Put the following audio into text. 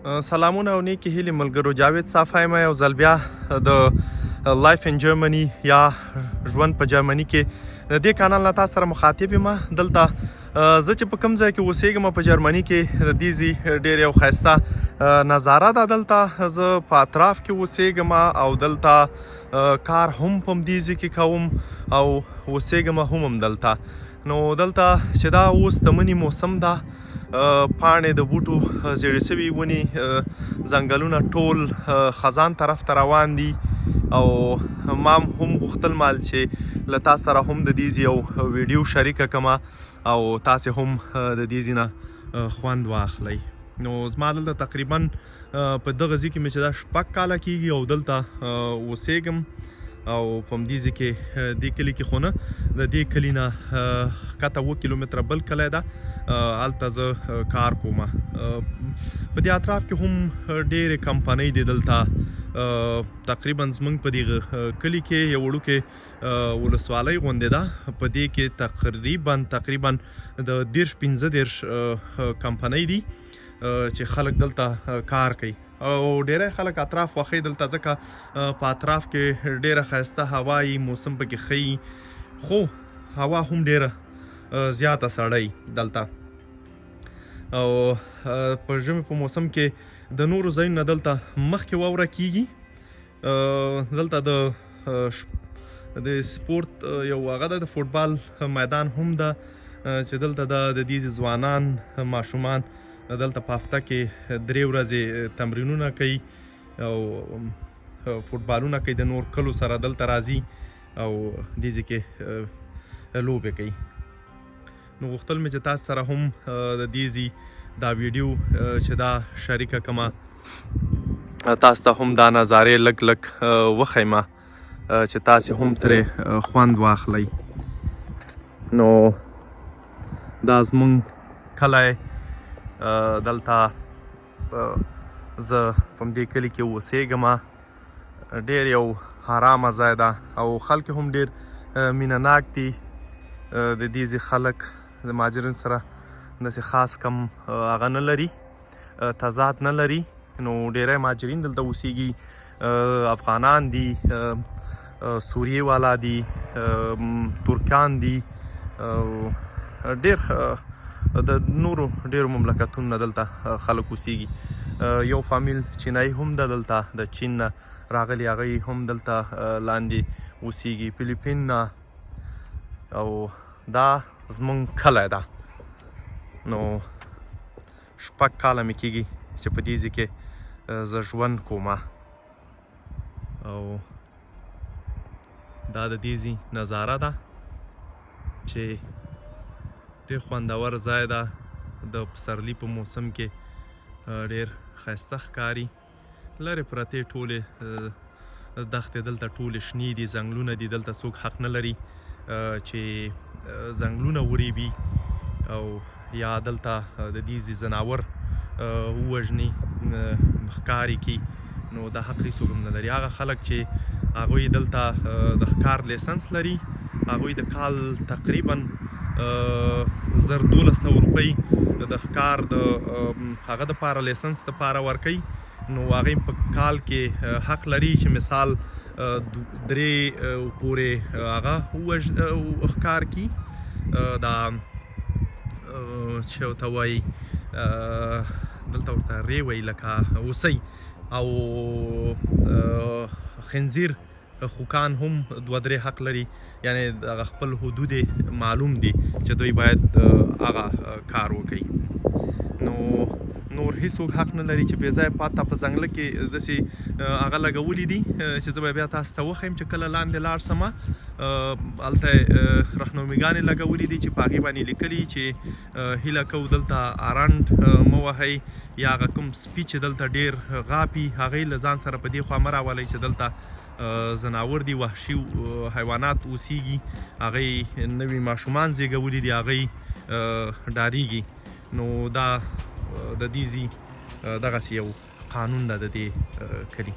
سلامونه او نیکی هیلې ملګرو، جاوید صافی یم. یو ځل بیا د لایف ان جرمني یا ژوند په جرمني کې د دې کانال نه تاسو سره مخاطب یم. دلته زه چې په کوم ځای کې اوسېږم په جرمني کې، د دې ځای ډېر یو ښایسته نظاره ده. دلته زه په اطراف کې اوسېږم او دلته کار هم په همدې ځای کې کوم او اوسېږم هم همدلته. نو دلته چې دا اوس د مني موسم ده، پاڼې د بوټو زیړې سوي، ونې، ځنګلونه ټول خزان طرف ته روان دي. او ما هم غوښتل مال چې له تاسو سره هم د دې ځای یو ویډیو شریکه کړم او تاسې هم د دې ځای نه خوند واخلئ. نو زما دلته تقریبا په دغه ځای کې مې چې دا 6 کاله کېږي او دلته اوسېږم او په همدې ځای کې، دې کلي کې خو نه، د دې کلي نه ښکته 7 کیلومتره بل کلی ده، هلته زه کار کوم. په دې اطراف کې هم ډېرې کمپنۍ دي. دلته تقریبا زمونږ په دې کلي کې یو وړوکی ولسوالۍ غوندې ده، په دې کې تقریبا د 30 35 کمپنۍ دي چې خلک دلته کار کوي او ډیری خلک اطراف خوښوي دلته، ځکه په اطراف کې ډیره ښایسته هوا وي، موسم پکې ښه وي، خو هوا هم ډیره زیاته سړه وي دلته. او په ژمي په موسم کې د نورو ځایونو نه دلته مخکې واوره کیږي. دلته د سپورت یو هغه ده، د فوټبال میدان هم ده چې دلته د دې ځوانان، ماشومان دلته په هفته کې 3 ورځې تمرینونه کوي او فوټبالونه کوي. د نور کلو سره دلته راځي او دې ځای کې لوبې کوي. نو غوښتل مې چې تاسو سره هم د دې ځای دا ویډیو چې دا شریکه کما، تاسو ته هم دا نظارې لږ لږ وښیم چې تاسو هم ترې خوند واخلئ. نو دا زمونږ کلی، دلته زه په همدې کلي کې اوسېږم. ډېر یو آرامه ځای ده او خلک هم ډېر مینه ناک دي. د دې ځای خلک د مهاجرین سره داسې خاص کم هغه نه لري، تضاد نه لري. نو ډیری مهاجرین دلته اوسېږي، افغانان دي، سوریې والا دي، ترکان دي، ډیر د نورو ډیرو مملکتونو نه دلته خلک اوسېږي. یو فامیل چینایي هم ده، دلته د چین نه راغلي، هغوی هم دلته لاندې اوسېږي، فلیپین نه. او دا زمونږ کلی ده. نو 6 کاله مې کېږي چې په دې ځای کې زه ژوند کوم او دا د دې ځای نظاره ده چې ډېر خوندور ځای ده. د پسرلي په موسم کې ډېر ښایسته ښکاري. لرې پرتې ټولې دښتې دلته ټولې شنې دي، ځنګلونه دي. دلته څوک حق نه لري چې ځنګلونه وریبي او یا دلته د دې ځای ځناور ووژني، ښکار یې کړي. نو دا حق هیڅوک هم نه لري. هغه خلک چې هغوی دلته د ښکار لیسنس لري، هغوی د کال تقریبا 1200 روپۍ د ښکار د هغه دپاره، لیسنس دپاره ورکوي. نو هغوی په کال کې حق لري چې مثال درې پورې هغه ښکار کړي. دا چې ورته وایي، دلته ورته ری وایي، لکه هوسۍ او خنزیر، خوکان هم دوه درې حق لري. یعنی دغه خپل حدود معلوم دي چې دوی باید هغه کار وکړي. نو نور هیڅوک حق نه لري چې بې ځایه پاته په ځنګله کې داسې هغه لګولي دي چې زه به بیا تاسو ته وښیم چې کله لاندې لاړ سم. هلته رهنمایګانې لګولي دي چې په هغې باندې لیکلي چې هیله کوو دلته ارنډ مه وهئ یا هغه کوم سپي چې دلته ډیر غاپي، هغه له ځان سره په دې خوا مه راولئ چې دلته ځناور دي، وحشي حیوانات اوسیږي، هغوی نوي ماشومان زیږولي دي، هغوی ډاریږي. نو دا د دې ځای دغسې یو قانون ده د دې کلي.